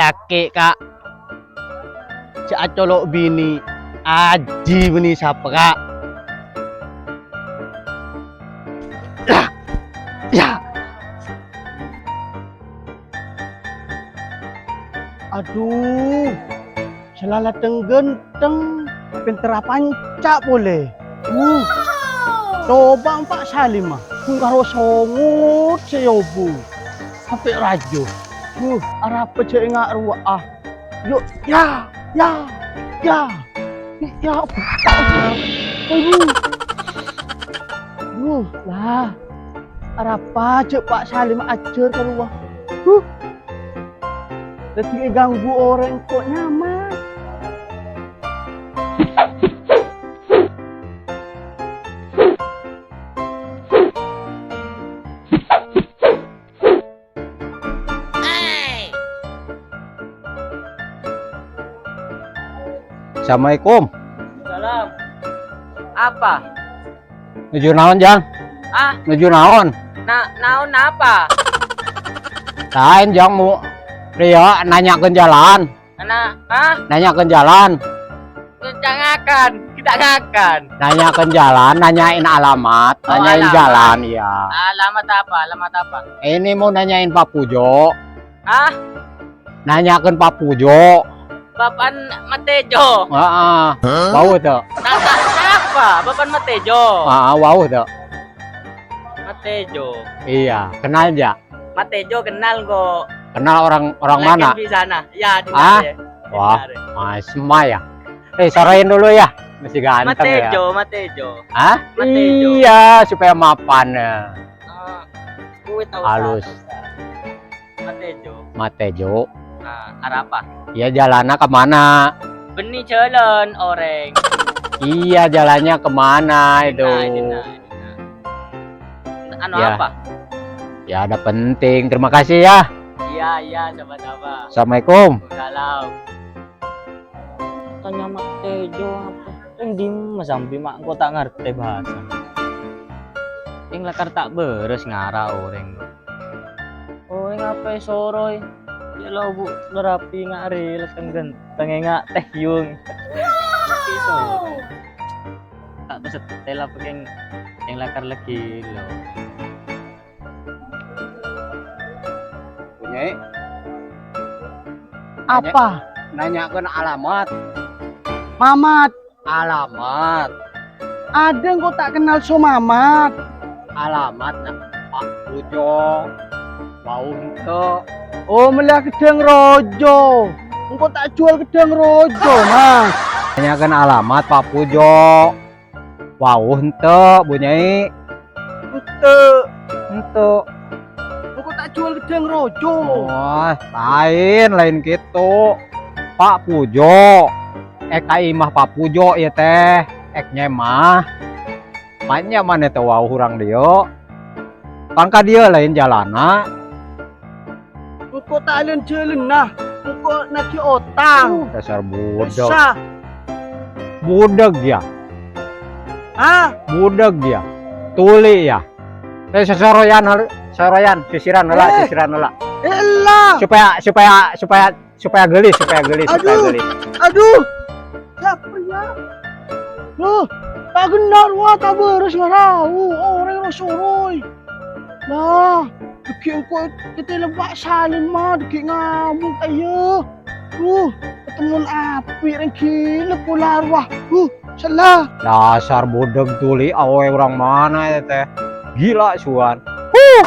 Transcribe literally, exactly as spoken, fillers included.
Kakè, Ka'. Jhâ' acolo' binè. Aji binè sapa, Ka'? Yah! Yah! Adhu, sè la ghântheng, pènter apanca' polè. Uh, coba Pa' Salim, ah. Bhungkaro songot sè èobu. Apè' rajâ. Uh, arapa jhâ' enga' rowa, ah. Yo, ya, ya, ya. Ya, aduh. Duh, lah. Arapa jhâ' Pa' Salim ajhâr ka rowa. Huh. Dhâddhi èganggu orèng ko' nyaman. Assalamualaikum. Salam. Apa? Nuju naon, Jang? Ah? Nuju naon? Na-, naon apa? Laèn, Jang, mu-, rèya nanyakan jalan. Ana-, ah? Nanyakan jalan. Kita ngakan, kita ngakan. Nanyakan jalan, nanyain alamat, oh, nanyain alamat. Jalan, iya. Alamat apa? Alamat apa? Ini mau nanyain Pak Pujo. Ah? Nanyakan Pak Pujo. Bapan Matejo. Heeh. Hah? Wau to. Na-, na-, napa? Bapan Matejo. Heeh, wau to. Matejo. Iya, kenal nggak? Matejo kenal kok. Kenal orang, orang mana? Lagi di sana. Ya, di sana. Hah? Ya. Di sana. Wah, Mas Mai ya. Eh, sorain dulu ya. Masih ganteng ya. Matejo, Matejo. Hah? Matejo. Iya, supaya mapan ya. Ah, kuwi tahu. Halus. Matejo. Matejo. Nah, arapa? Ya, jalannya kemana? Bânnè jalan, orèng. Iya, jalannya kemana itu? Nah, ini, nah, ini, nah. Anu ya. Apa? Ya, ada penting. Terima kasih ya. Iya, iya, sama-sama. Assalamualaikum. Waalaikumsalam. Tanya Matejo apa? Rèng dimma sambi ma' engko' ta' ngartè bhâsa. Rèng lakar ta' bârâs ngara orèng. Orèng apa èsoroy? Ya lo, Bu, lo rapi nga' rèlèk ghântheng, enga' tèh yung. Wow. Ta' setel apa kèng, kèng lakar lagi lo. Punyai. Apa? Nanya-, nanyakan alamat. Mamat. Alamat. Ada engko' ta' kenal so Mamat. Alamat, nah, Pak Pujo. Wau ento'. Oh, mella ghedhâng rojo. Engko' ta' jual ghedhâng rojo, Mas. Tanyakan alamat, Pak Pujo. Wau ento', Bu Nyai. Ento'. Ento'. Engko' ta' jual ghedhâng rojo. Wah, laèn, laèn kèto. Pak Pujo. È ka'imah Pak Pujo, iyâ, tèh. È ka'imah. Ma'nya manè tao wau hurang dhiyâ. Pangka dhiyâ laèn jalanna. Engko' ta' lèn-jhâlânna, engko' naghi otang. Uh, dasar budhâk. Bisa. Budhâk, yâ. Hah? Budhâk, yâ. Tolè, yâ. Eh, sesoroyan, har-, soroyan, sisiran ella, eh, sisiran ella. Eh, ella. Supaya, supaya, supaya, supaya ghelli, supaya ghelli, supaya ghelli. Aduh, aduh. Sapa, yâ? Loh, ta' kenal, wah, ta' bârâs ngarao, orèng lo soroy. Nah, dhâggi' engko' katèlem Pak Salim, ma, dhâggi' ngamong ta' iyâ. Uh, ketemuan api' rèng ghilâ pola rowa. Uh, sella. Dasar budhâk tolè, aoy orang mana ya, tèh? Gila, suan. Huh!